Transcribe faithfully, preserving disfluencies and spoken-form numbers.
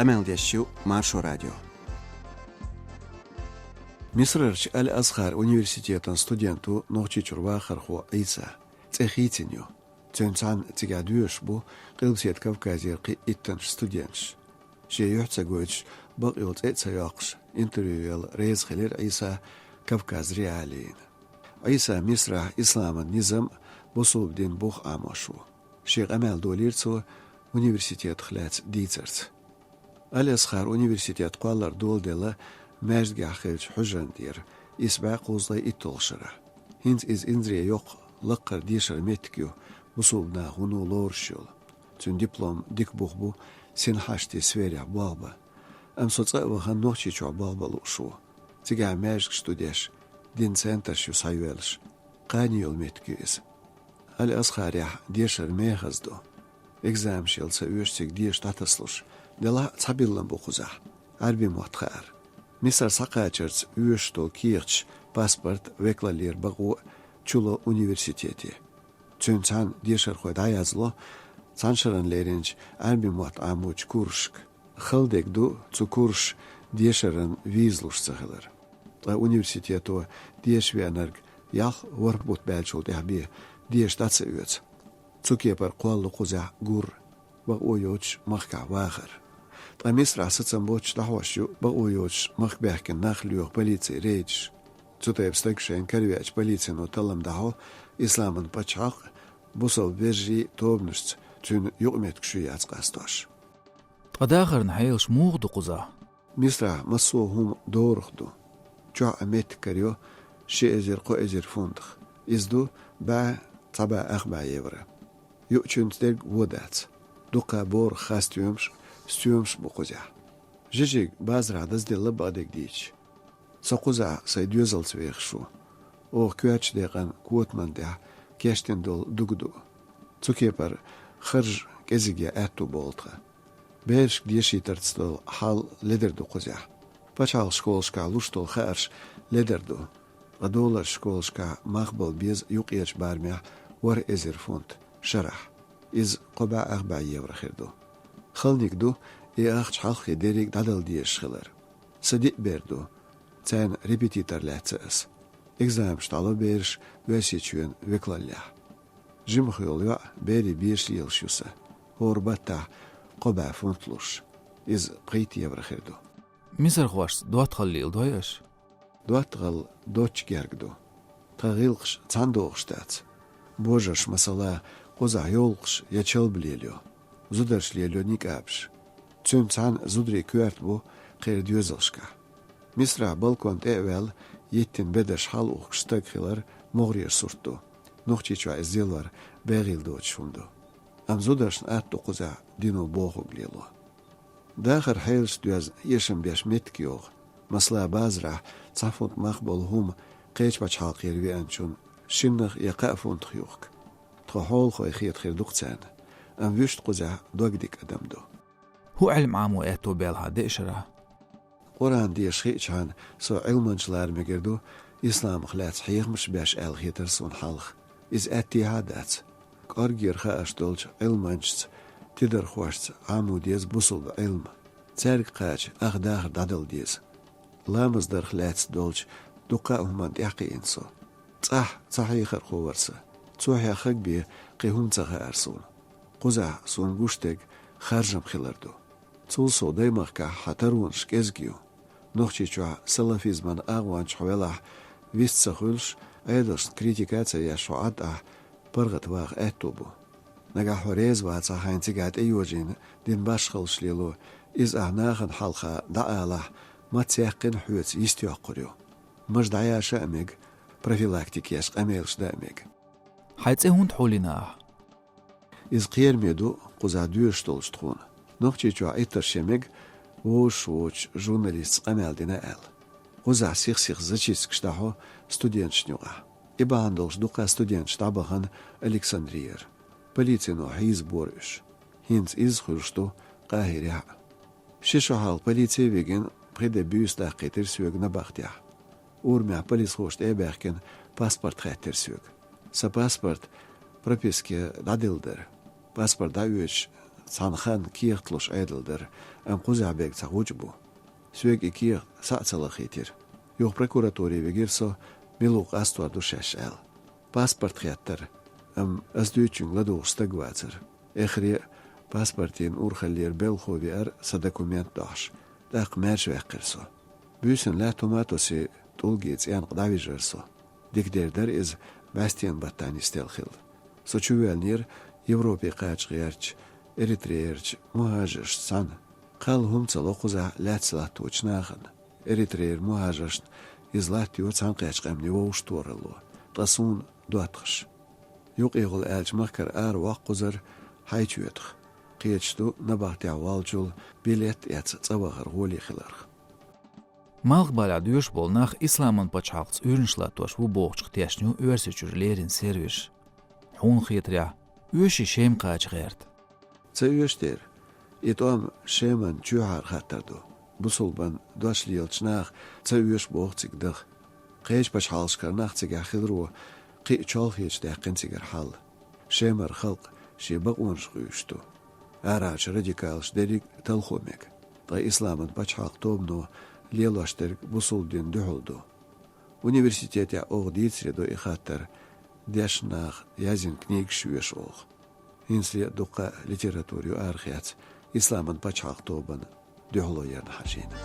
Къамел деш ю Маршо радио. Мисрарчу Аль-Азхар университетан студент ву Нохчийчуьра вахархо Ӏийса. ЦӀе хийцина ю. Цуьнца цхьаьна цигахь доьшуш бу Къилбаседа Кавказера кхин а иттаннаш студенташ. Шен юьхь ца гойтуш, бакъйолу цӀе а ца йоккхуш, интервью яла реза хилира Ӏийса Кавказ.Реалиина. Ӏийса Мисрахь исламан низам а, бусулба дин бух а Ӏамош ву. Шен къамел долийра цо университетах лаьцна дийцарца. Аль-Азхар университет кхоллар доладелла маьждигехь хиллачу хьуьжарна тӀера, исс бӀе кхузткъе итталгӀа шарахь. ХӀинца иза инзаре йоккха лаккхара дешаран меттиг ю, бусулба наха вуно лоруш йолу. Цуьнан диплом дика бух бу синхьаштийн сферехь болх бан. Амма со цкъа а вахана Нохчийчохь болх бан лууш ву. Цигахь маьждигаш ду деш, динан центраш ю схьайоьллуш. Кхане йолу меттиг ю иза. Аль-Азхарехь дешар мехаза ду. Экзаменаш яла ца оьшу цига деша дӀатасалуш, делахь а цхьа биллам бу кхузахь, Ӏаьрбийн мотт хаар. Мисар схьакхачарца оьшуш долу кехаташ, паспорт, векаллера бакъо чу ло университете. Цуьнца цхьаьна дешархой дӀаязло цхьана шарна леринчу Ӏаьрбийн мотт Ӏамочу курсашка. Хала дерг ду цу курсаша дешаран виза луш ца хилар. Ткъа университето деша веанарг ялх-ворхӀ бутт баьллачул тӀаьхьа бен деша дӀа ца оьцу. Цу кепара кхоллало кхузахь гур, бакъо йоцуш махкахь вахар. Ткъа Мисрахь сацам боццуш дӀахьош ю бакъо йоцуш махка баьхкина нах лоьху полицин рейдаш. Цу тайпа стаг шайна каравеача полицино таллам дӀахьо исламан пачхьалкх а, бусалба вежарий а тобанашца цуьнан юкъаметтигаш ю яц къастош. Ткъа дахаран хьелаш муха ду кхузахь? Мисрахь массо а хӀума дорах ду. Чохь а меттиг карайо ши эзар, кхо эзар фунтах. Иза ду бӀе, цхьа бӀе ах бӀе евро. Юучуьнца дерг вон дац. Дуккха борах хасстоьмаш а, стоьмаш а бу кхузахь. Жижиг базарахь дазделла бакъдерг дийцича. Со кхузахь сайн доьзалца вехаш ву. Оха коьртачу декъана котаман тӀехь кечдина долу дуга ду. Цу кепара харж кӀезиг ян аьтту боху тхан. Берашка дешийтарца долу хьал ледар ду кхузахь. Пачхьалкхан школашкахь луш долу хаарш ледар ду. Ткъа долларш школашкахь мах бала беза юккъерчу барамехь ворхӀ эзар фунт шарахь. Иза кхо бӀе ах бӀе евро хир ду. Халаниг ду, и ахча хьалххе дерриг дӀадала дезаш хилар. Сан диъ бер ду. Царна репетитор лаьцна аса. Экзаменаш дӀало бераш Оьрсийчоьнан векаллехь. Жимах йолу йоӀ берийн беша лелаш ю сан. ХӀора баттахь кхо бӀе фунт луш. Иза пхийтта евро хир ду. Мисархошца доттагӀалла леладой аша? ДоттагӀалла доцчу герга ду. Тхан гӀиллакхаш цхьаьна догӀуш дац. Божарша, масала, кхузахь йовлакхаш я чалба лелайо, зударша лелайо никъабаш. Цуьнца цхьаьна зударийн коьрта бу кхеран доьзалшкахь. Мисрахь балкон тӀе а ваьлла, йиттина бедарш хьалаухкуш стаг хилар могӀарера сурт ду. Нохчийчохь иза лелор бегӀийла доцуш хӀума ду. Амма зударшна атта ду кхузахь дино бохург лело. Дахаран хьелашца доьзна эшам беш меттиг йогӀу. Масала, базарахь цхьа фунт мах болу хӀума кхечу пачхьалкхера веанчунна шиннах я кхаа фунтах юхку. Тхо хьолахой хета хир ду-кх царна, амма вуьшта кхузахь дог дика адам ду. ХӀун Ӏилма Ӏамо аьтто баьлла хьан деа шарахь? Къуръан деша хиъчхьана, со Ӏилманча лара мегар ду, исламах лаьцна хьехамаш беш аьлла хетара суна хьалха. Иза аьттехьа а дац. КӀоргера хаарш долчу Ӏилманчашца, тидархошца Ӏамо деза бусулба Ӏилма. Цаьрга кхача, ах дахар дӀадала деза. Ламаз дарх лаьцна долчу дуккха а хӀуманна тӀаьхьакхиъна со. ЦӀахь цхьа хьехархо вара сан. Цо хьехарг бен кхин хӀума ца хаьара суна. Кхузахь суна гуш дерг харжам хилар ду. Цул сов даймахкахь хьан таронаш кӀезиг ю. Нохчийчохь салафизман агӀонча хьо велахь, вист ца хуьлуш, Ӏедалшна критика а ца еш хьо Ӏад ахь, паргӀат ваха аьтто бу. Нагахь хьо реза вацахь, хьайна цигахь тӀейожийна дина башхаллаш лело, иза ахь нахана хьалха дӀаалахь, маца яьккхина хьоьца йист йоккхур ю. Мажа дӀаяша а мега, профилактика еш къамелаш дан а мега. Хьайн цӀе хӀунда хьулйина ахь? Иза кхераме ду кхузахь доьшуш долчу тхуна. Нохчийчохь иттарш ян мега вовшашка воцучу журналистца къамел дина аьлла. Кхузахь сих-сиха зачисткаш дӀахьо студенташна юкъахь. И бахьана долуш дуккха студенташ дӀабахана Александрияра. Полицино хьийзабора уьш. ХӀинца изза хуьлуш ду Къахьирехь а. Ши шо хьалха полици вигина, пхи де буьйса даккхийтира соьга набахтехь. Урамехь полисхоша тӀе а баьхкина, паспорт хаьттира соьга. Сан паспорт прописке дӀадилла дара. Паспорт дӀаоьцуш, Цхьана ханна кехат луш Ӏедал дара, амма кхузахь берг цхьа гӀулч бу. Соьга и кехат схьа а ца лахийтира. Юха прокуратуре вигира со, мила ву къастор ду шаьш аьлла. Паспорт хеттара, амма ас дуьйцучуьнга ладугӀуш стаг вацара. Эххар а паспортийн урхаллера белхо веара сан документ дохьуш, тӀаккха маьрша ваьккхира со. Буьйсанна лаьтта хӀума а тосий, тӀулгийн цӀенкъа дӀавижира со. Дика дер дара иза, бӀаьстенан баттахь нисделла хилла. Со чувоьллинера Европе кхача гӀертачу, Эритреерчу мухӀажаршца цхьаьна. Кхалла хӀума ца ло кхузахь лаьцна латточу нахана. Эритрейра мухӀажаршна иза латтайо цхьаьнакхеттачу къаьмнийн вовшахтохаралло, ткъа суна доттагӀаш. ЮкъегӀула аьлча, махкара араваккха кхузара хьайчоьтах. Кхеташ ду набахтехь волчул билет а эцна цӀа вахар гӀоле хиларх. Малхбалехь доьшуш болу нах исламан пачхьалкхца уьйраш латтош ву бохучух тешна ю Оьрсийчуьра леррина сервисаш. Хьуна хетарехь, оьший Шема кхача гӀерта? Ца оьшу дера. И тӀом Шеман чоьхьара хаттар ду. Бусулбан дош лелачу наха ца оьшу боху цига даха. Кхечу пачхьалкхашкара нах цигахь хиларо кхин а чолхечу даьккхина цигара хьал. Шемара халкъ шен бакъонаш къуьйсуш ду. Арахьарчу радикалаша дерриг а талхо мега. Ткъа исламан пачхьалкх тобано лелош дерг бусулба дина дуьхьал ду. Университетехь оха дийцаре до и хаттар, дешна наха язйина книгаш йоьшу оха. ХӀинцале а дуккха а литература ю арахецна исламан пачхьалкх тобанна дуьхьало ярна хьажийна.